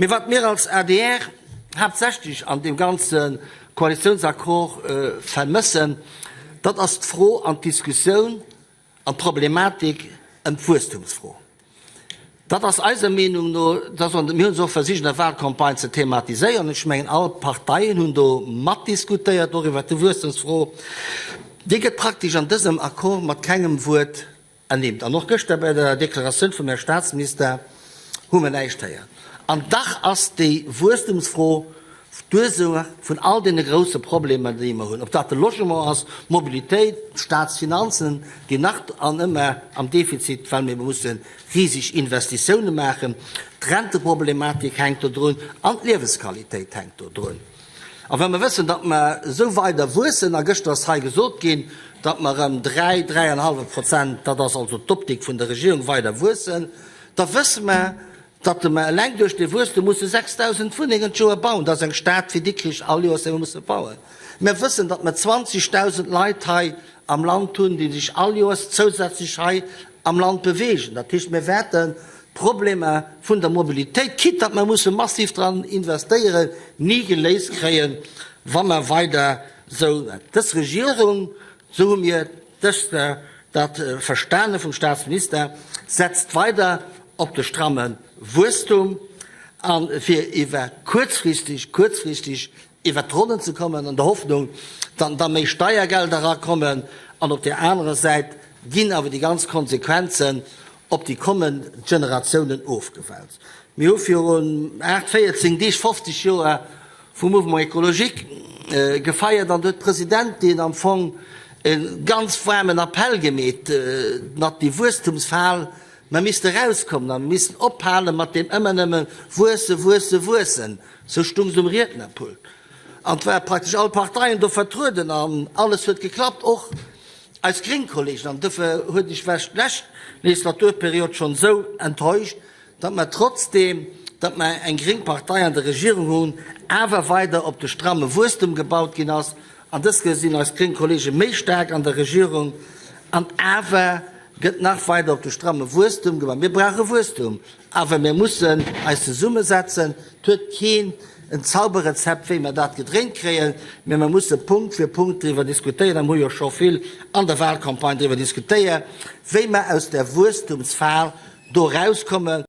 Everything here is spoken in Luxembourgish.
Mee wat mir als adr haaptsächlech an deem ganze Koalitiounsaccord vermëssen, dat ass d'Fro an d'Diskussioun an d'Problematik ëm d'Wuesstumsfro. Dat ass eiser Meenung no, dat ass, mir hu se och versicht an der Wahlcampagne ze thematiséieren, ech mengen all d'Parteien hunn do matdiskutéiert och iwwert déi Wuesstumsfro, déi gëtt praktesch an dësem Accord mat kengem Wuert ernimmt. An och gëschter bei der Deklaratioun vum Här Statsminister hu mer näischt héieren. An dach ass déi Wuesstumsfro d'Ursaach vun all deene grouse Problemer, déi mer hunn, ob dat de Logement ass, d'Mobilitéit, d'Statsfinanzen, déi nach an ëmmer am Defizit, well mir musse riseg Investitiounen maachen, d'Renteproblematik hänkt do drun an d'Liewesqualitéit hänkt do drun. A wa mer wëssen, datt mer esou weider wuessen, a gëschter ass hei gesot ginn, datt mer ëm dräi, dräi an e hallwe Prozent, dat ass also d'Optik vun der Regierung, weider wuessen, da wësse mer, datt mer eleng duerch dee Wuesstem musse 6.000 Wunnengen d'Joer bauen. Dat ass eng Stad wéi Dikrich all Joers, déi mer musse bauen. Mer wëssen, datt mer 20.000 Leit hei am Land hunn, déi sech all Joers zousätzlech hei am Land beweegen. Dat heescht, mir wäerten d'Problemer vun der Mobilitéit, quitte datt mer musse massiv dran investéieren, ni geléist kréien, wa mer weider esou. Dës Regierung, esou hu mir dëst dat verstane vum Statsminister, setzt weider op de stramme Wuesstum a fir iwwer kuerzfristeg, kuerzfristeg iwwert d'Ronnen ze kommen, an der Hoffnung, datt da méi Steiergelder erakommen, an op där anerer Säit ginn awer déi ganz Konsequenzen op déi kommend Generatiounen ofgewälzt. Mir hu virun 8, 14 Deeg 50 Joer vum Mouvement écologique gefeiert an do huet d'Presidentin am Fong e ganz waarmen Appell gemeet, datt déi Wuesstumsfal, mer misste erauskommen a mir missten ophale mat deem ëmmer nëmme wuesse, wuesse, wuessen. Sou stung se um Riednerpult an 't ware praktesch all Parteien do vertrueden an alles huet geklappt, och eis gréng Kollegen. An dofir huet ech mech d'lescht Legislaturperiod schonn sou enttäuscht, datt mer trotzdeem, datt mer eng gréng Partei an der Regierung hunn, awer weider op de stramme Wuesstem gebaut ginn ass. An dës Kéier sinn eis gréng Kollege méi staark an der Regierung an awer gëtt nach weider op de stramme Wuesstem gebaut. Mir brauche Wuesstum. Awer mir mussen eis zesummesetzen. Et huet keen en Zauberrezept, wéi mer dat gedréint kréien, mä mer musse Punkt fir Punkt driwwer diskutéieren, a mer hu jo scho vill an der Wahlcampagne driwwer diskutéiert, wéi mer aus där Wuesstumsfal do erauskommen.